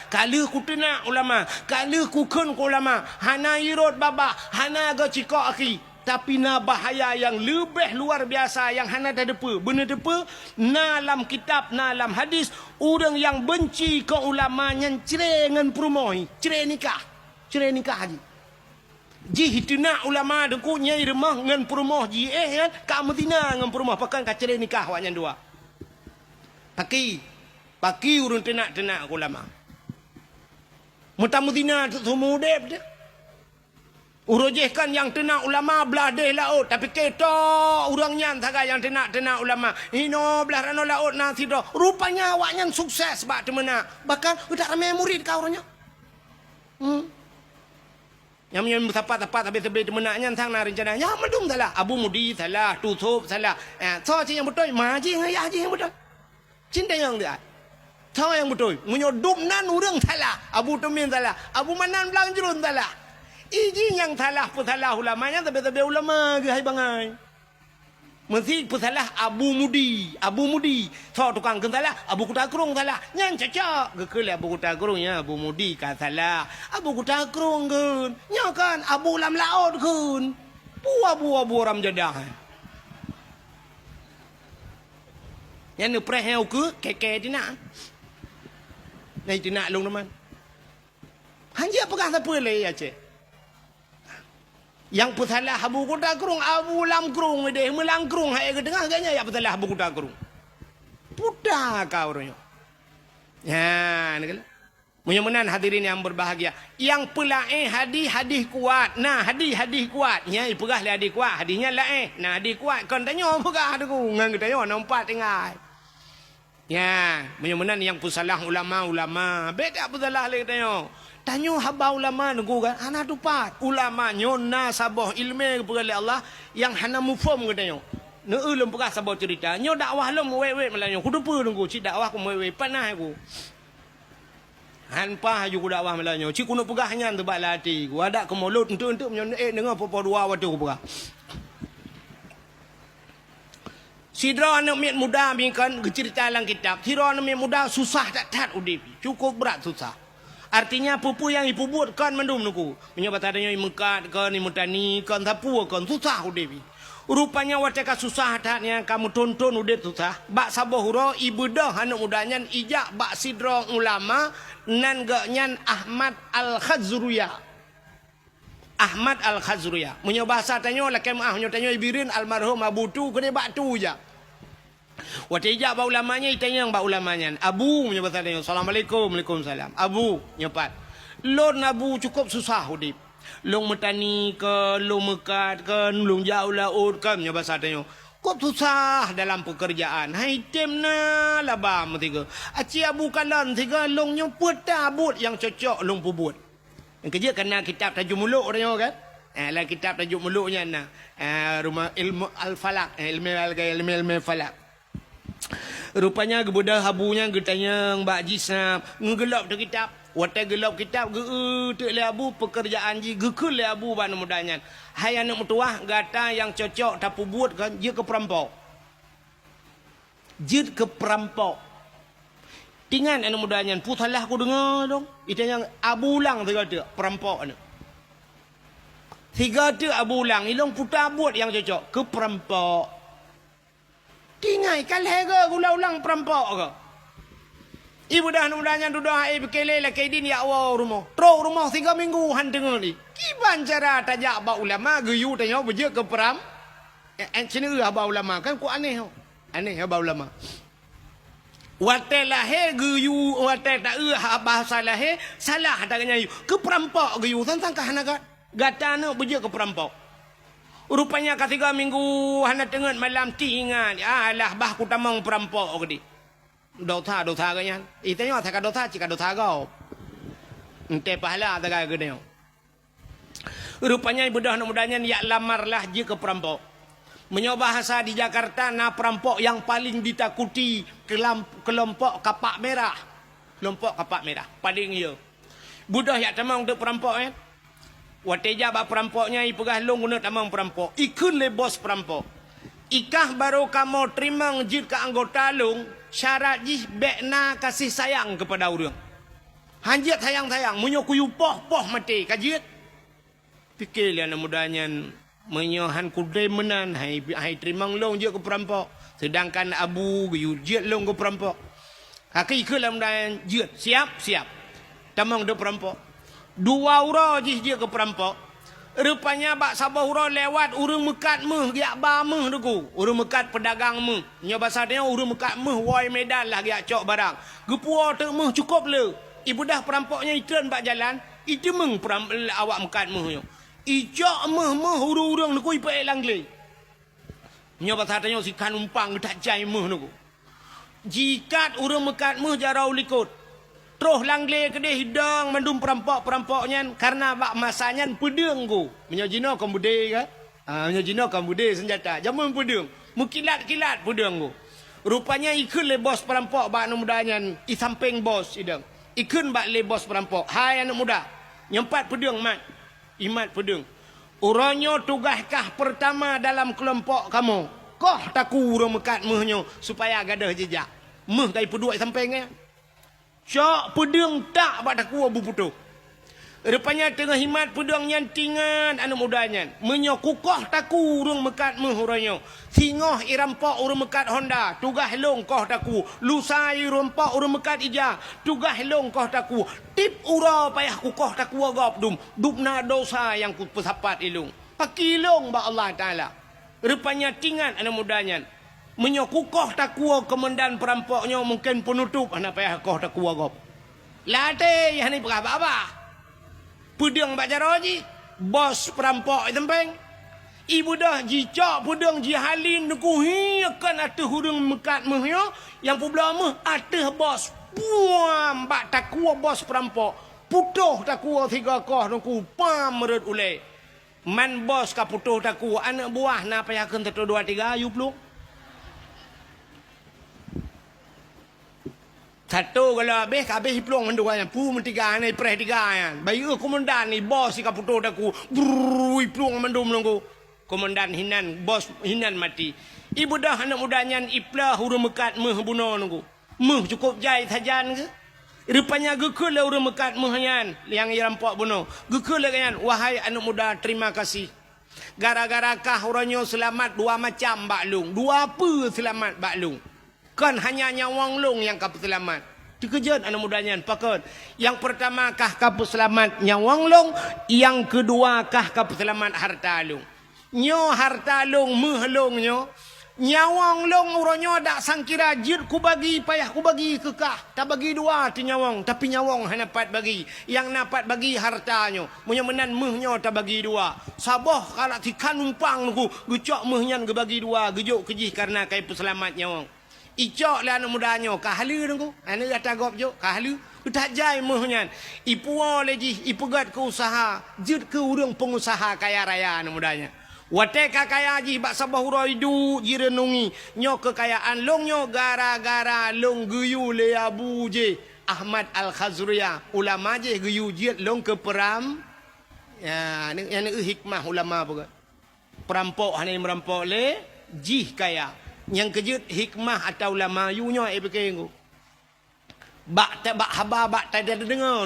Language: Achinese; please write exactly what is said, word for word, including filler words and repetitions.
Ka lheueh kuteunak ulama, ka lheueh kukheun keu ulama, hana irot babah, hana geucikok akhi. Tapi na bahaya nyang leubeh luar biasa nyang hana tateupeue. Beuneuteupeu, na lam kitab, na lam hadis, ureuëng nyang beunci keu ulama nyan cre ngon peurumoh, cre nikah. Cre nikah jih. Jih teunak ulama deungon nyai rumoh ngon peurumoh jih, eh, nyan ka meuzina ngon peurumoh, pakon ka cre nikah awak nyan dua. Paki, paki ureuëng teunak-teunak keu ulama. Meutamuzina seumeu udeb teuh. Uroe jih kan nyang teunak ulama blah deh laôt, tapi keto ureuëng nyan sagai nyang teunak-teunak ulama. Inoe blah ranoe laôt na sidroe. Rupanya awak nyan sukses bak teumeunak. Bahkan utak ramé murid ka uroe nyoe. Hmm. Nyang meunyoe meusapat-sapat sabe-sabe teumeunak nyan sang na reuncana. Nyang mandum salah. Abu Mudi salah, Tusop salah. Eh, soe cit nyang beutôi? Ma jih ngon yah jih nyang beutôi. Cintayong dia. Soe nyang beutôi? Meunyoe dum nan ureuëng salah, Abu Tumin salah, Abu Manan Blang Jruen salah. Iji nyang salah peusalah ulama nyan sabe-sabe ulama geuhai bangai. Meusi peusalah Abu Mudi, Abu Mudi. Soe tukang kheun salah? Abu Kuta Krueng salah. Nyan cocok. Geukheun lé Abu Kuta Krueng, ya, Abu Mudi ka salah. Abu Kuta Krueng kheun. Nyoe kan Abu lam laôt kheun. Pu Abu, Abu Ramjadah. Nyan neupreh nyang ukeue, keke tinak. Nyan tinak lôn teuma. Hanjeuet peugah sapeue lé Aceh. Nyang peusalah Abu Kuta Krueng, Abu Lam Krueng ideh, meulang krueng hai geuteungoh, gobnyan nyang peusalah Abu Kuta Krueng. Puta ka ureuëng nyoe. Nyan, neukalon. Meunyoe meunan hadirin yang berbahagia, nyang peulaén hadih, hadih kuat. Nah, hadih, hadih kuat. Nyan ipeugah lé hadih kuat, hadih nyan laén. Nah, hadih kuat kon tanyoe peugah teungku, ngon geutanyoe nompat tinggai. Nyan, meunyoe meunan nyang peusalah ulama, ulama. Bék tapeusalah lé geutanyoe. Tanyoe haba ulama teungku kan, hana tupat. Ulama nyoe na saboh iéleumé geupeugah lé Allah nyang hana muphom geutanyoe. Neu-eu lôn peugah saboh ceurita. Nyoe dakwah lôn meuwét-wét malam nyoe. Kuteupeue teungku, cit dakwah ku meuwét-wét. Panas ku. Han paih laju kudakwah malam nyoe. Cit keuneuk peugah nyan teubak lam até ku. Adak keumolot enteuk-enteuk meunyoe ék deungoe poh-poh dua watèe kupeugah. Sidroe aneuk miet muda bingkon geuceurita lam kitab. Sidroe aneuk miet muda susah that-that udeb. Cukup brat susah. Artinya peue-peue nyang ipeubuet kon mandum teungku. Meunyoe basa tanyoe imeukat kon, imeutani kon, sapeue kon, susah udeb. Rupanya watèe ka susah that nyan, ka meuthon-thon udeb susah, bak saboh uroe ibeudôh aneuk muda nyan ijak bak sidroe ulama nan gobnyan Ahmad Al-Khazruya. Ahmad Al-Khazruya. Meunyoe basa tanyoe lakèe meu'ah, meunyoe tanyoe i Bireuen almarhum Abu Tu keudeh bak Tu ijak. Watèe ijak bak ulama nyan, itanyong bak ulama nyan, "Abu," meunyoe basa tanyoe, "Assalamualaikum." "Waalaikumsalam." "Abu," nyoe pat, "lôn Abu cukup susah udeb. Lôn meutani kon, lôn meukat kon, lôn jak u laôt kon," nyoe basa tanyoe. "Kôb susah dalam peukeurjaan, han item na laba meusigoe. Aci Abu kalon sigoe lôn nyoe peue ta buet nyang cocok lôn peubuet." Nyang keujeuet ka na kitab Tajul Muluk tanyoe kan? Eh, lam kitab Tajul Muluk nyan na, eh, rumoh ilmu al-falak, eh, ilmu al-, ilmu, ilmu falak. Rupanya geubeudôh Abu nyan geutanyong bak jih snap, ngeugeulob teuh kitab. Watèe geulob kitab, geu-eu teuk lé Abu peukeurjaan jih, geukheun lé Abu bak aneuk muda nyan, "Hai aneuk meutuwah, gata nyang cocok tapeubuet kon, jeuet keu peurampok. Jeuet keu peurampok." Tingat aneuk muda nyan, "Peue salah kudeungoe dong?" Itanyong Abu ulang sigoe teuk, "Peurampok aneuk." Sigoe teuk Abu ulang, "Ilôn peue ta buet nyang cocok?" "Keu peurampok." Tingai, ka lhèe goe geuulang-ulang peurampok goe. Ibeudôh aneuk muda nyan dudoe hai pike lé lakèe idin jak woe u rumoh. Trok u rumoh sigoe minggu han teungeut lé. Kiban cara tajak bak ulama geuyue tanyoe beujeuet keu peuram-, eh, eh, sineuk haba ulama kan ku aneh ho. Aneh haba ulama. Watèe lahé geuyue, watèe taeu ha-, bahasa lahé, salah ata geuhnyan yue. Keu peurampok geuyue, sang-sang ka hana gat. Gata aneuk beujeuet keu peurampok. Rupanya ka sigoe minggu hana teungeut malam ti ingat, "Alah, bah kutamong peurampok," geudeh. Dosa-dosa geuhnyan. Itanyoe asai ka dosa, cit ka dosa gob. Entèe pahala sagai geutanyoe. Rupanya ibeudôh aneuk muda nyan jak lamar lah jeuet keu peurampok. Meunyoe bahasa di Jakarta na peurampok nyang paleng ditakuti keulam-, keulompok kapak merah. Keulompok kapak merah, paleng yo. Beudôh jak tamong teuk peurampok nyan. Watèe jak bak peurampok nyan ipeugah lôn keuneuk tamong peurampok. Ikheun lé bos peurampok, "Ikah barô kamoe teurimong jeuet keu anggota lôn, syarat jih bèk na kasih sayang keupada ureueng." Han jeuet sayang-sayang, meunyoe kuyue poh, poh maté, ka jeuet. Pike lé aneuk muda nyan, meunyoe han kudem meunan, hai, hai teurimong lôn jeuet keu peurampok. Seudangkan abu geuyue jeuet lôn keu peurampok. Kaki keu lam dan jeuet, siap, siap. Tamong deuh peurampok. Dua uroe jih jeuet keu peurampok. Rupanya bak saboh uroe lewat ureuëng meukat méuh geujak ba méuh Teungku. Ureuëng meukat peudagang méuh. Nyoe basa tanyoe ureuëng meukat méuh woe Medan lah geujak cok barang. Geupuwoe teuk méuh cukôp le. Ibeudôh peurampok nyan itreun bak jalan, iteumeung peram-, awak meukat méuh nyoe. Icok méuh-méuh ureuëng-ureuëng Teungku ipeuék lam glé. Nyoe basa tanyoe sikhan umpang geutajai méuh Teungku. Jikat ureuëng meukat méuh jaroe u likot. Troh lam glé keudeh idong mandum peurampok-peurampok nyan, kareuna bak masa nyan peudeueng Teungku. Meunyoe jinoe kon beudé ka? Ah, meunyoe jinoe kon beudé seunjata. Jameun peudeueng. Meukilat-kilat peudeueng Teungku. Rupanya ikheun lé bos peurampok bak aneuk muda nyan, i sampéng bos idong. Ikheun bak lé bos peurampok, "Hai aneuk muda, nyoe pat peudeueng mat." Imat peudeueng. Uroe nyoe tugaih kah peurtama dalam keulompok kamoe. Koh takue ureuëng meukat méuh nyoe supaya gadôh jijak. Méuh ka ipeuduek sampéng nyan. Cok peudeueng tak bak takue beuputoh. Rupanya teungoh imat peudeueng nyan teuingat aneuk muda nyan. Meunyoe kukoh takue ureuëng meukat méuh uroe nyoe, singoh irampok ureuëng meukat honda, tugaih lôn koh takue. Lusa irampok ureuëng meukat ija, tugaih lôn koh takue. Tiep uroe payah kukoh takue gob dum, dum na dosa nyang kupeusapat ilôn. Pakilong bak Allah Taala. Rupanya teuingat aneuk muda nyan. Meunyoe kukoh takue keumandan peurampok nyoe mungken peunutôp hana payah koh takue gob. Lam até hana ipeugah babah. Peudeueng bak jaroe jih, bos peurampok i sampéng. Ibeudôh jicok peudeueng jihalin Teungku hi kon ateueh ureuëng meukat méuh nyoe nyang peubloe méuh ateueh bos. Puam bak takue bos peurampok. Putoh takue sigoe koh Teungku pam meureuet ulée. Man bos ka putoh takue, aneuk buah na payah kheun satu dua tiga, yue plueng. Satu gala habéh, ka habéh iplueng mandua nyan. Pu meutiga nyan, ipreh tiga nyan. Bayeue keumandan ni bos ka putoh takue, brrrr, iplueng mandum Teungku. Keumandan hinan, bos hinan maté. Ibeudôh aneuk muda nyan iplôh ureuëng meukat méuh bunoe Teungku. Méuh cukôp jai sajan geuh. Rupanya geukheun lé ureuëng meukat méuh nyan nyang irampok bunoe. Geukheun lé gobnyan, "Wahai aneuk muda, terima kasih. Gara-gara kah uroe nyoe seulamat dua macam bak lôn, dua peue seulamat bak lôn. Kon hanya nyawöng lôn nyang ka peuseulamat." Teukeujot aneuk muda nyan, "Pakon?" "Nyang peurtama kah ka peuseulamat nyawöng lôn, nyang keudua kah ka peuseulamat hareuta lôn." "Nyoe hareuta lôn, méuh lôn nyoe. Nyawöng lôn uroe nyoe dak sangkira jeuet kubagi, payah kubagi keu kah. Tabagi dua teuh nyawöng, tapi nyawöng hana pat bagi. Nyang na pat bagi hareuta nyoe. Meunyoe meunan méuh nyoe tabagi dua." Saboh kalak sikhan umpang Teungku, geucok méuh nyan geubagi dua, geujok keu jih kareuna ka ipeuseulamat nyawöng. Icok lé aneuk muda nyoe, ka haleue Teungku. Aneuk gata gob jok, ka haleue. Geutajai méuh nyan. Ipuwoe lé jih, ipeugét keu useuha, jeuet keu ureuëng peungusaha kaya raya aneuk muda nyan. Watée ka kaya jih bak saboh uroe iduek jireunungi, "Nyoe keukayaan lôn nyoe gara-gara lôn geuyue lé abu jih, Ahmad Al-Khazruya, ulama jih geuyue jeuet lôn keu peuram." Ya, nyan, nyan hikmah ulama peugah. Peurampok hana meurampok lé jih kaya. Nyang keujeuet hikmah ata ulama yue nyoe, eh, pike Teungku. Bak ta-, bak haba, bak tadeungoe.